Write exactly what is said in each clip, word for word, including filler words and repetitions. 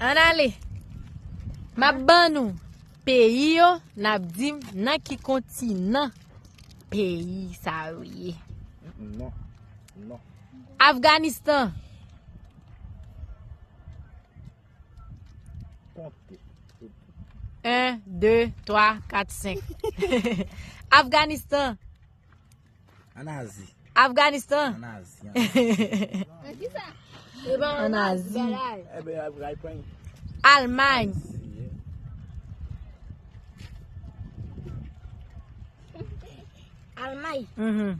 Ann ale. M ap ban nou peyi yo, n ap di m nan ki kontinan peyi sa yo ye. Non. Non. Afganistan. Konte. En, de, twa, kat, senk. Afganistan. An Azi. Afganistan. An Azi. An Azi. An Azi. Ebyen, ay pran. Almay. Almay. Mhm.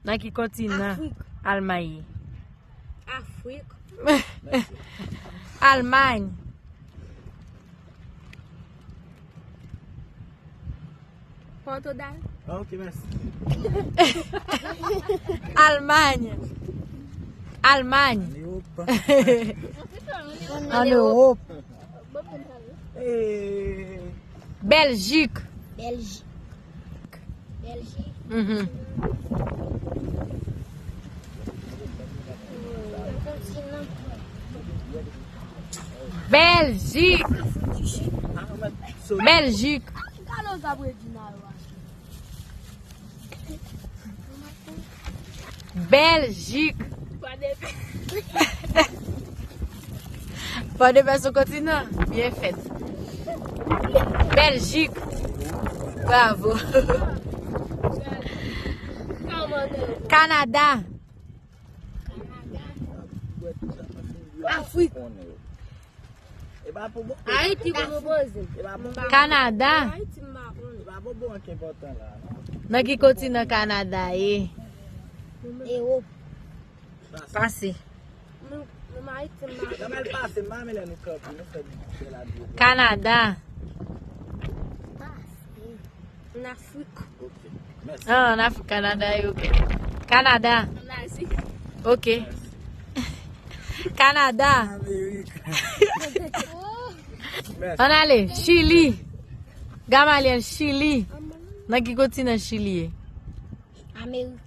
Nan ki kontinan Afrik. Almay ye? Afrik. Almay. Pòtodal. Ah, ok, mèsi. Almay. Almay. An Ewòp. An Ewòp. Eh. Bèljik. Bèljik. Bèljik. Mhm. Bèljik. Bèljik. Pòdepè se yon kontinan? Byen fèt. Bèljik. Bravo. Kanada. Afrik. Ayiti pou nou poze. Kanada. Nan ki kontinan Kanada ye? Ewòp. Pase. Kanada. An Afrik. Ah, an Afrik, Kanada ye, ok. Kanada. An Azi. Ok. Kanada. Ann ale, Chili. Gamaliel, Chili. Nan ki kontinan Chili ye? Amerik.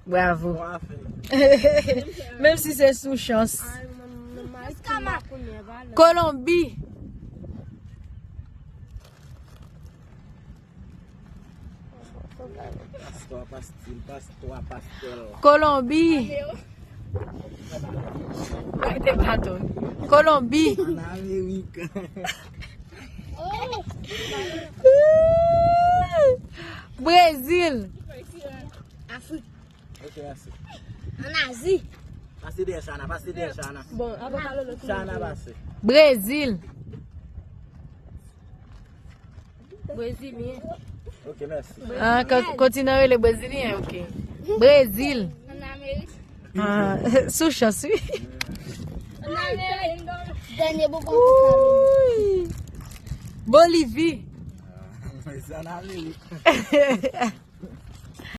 Bravo. Menm si se sou chans. Kolonbi. Pastè, pastil, pastè, pastèl. Kolonbi. Rete baton. Kolonbi. An Amerik. Brezil. Afrik. Ok, mèsi. An Azi. Pase dèyè Chana, pase dèyè Chana. Bon, avoka Lolo ki Chana pase. Brezil. Brezilyen. Ok, mèsi. Ah, kon-, kontinan rele brezilyen, ok. Brezil. An Amerik. Ah, sou chans, wi. An Amerik. Dènye bon. Wouy. Bolivi. Ah, se an Amerik.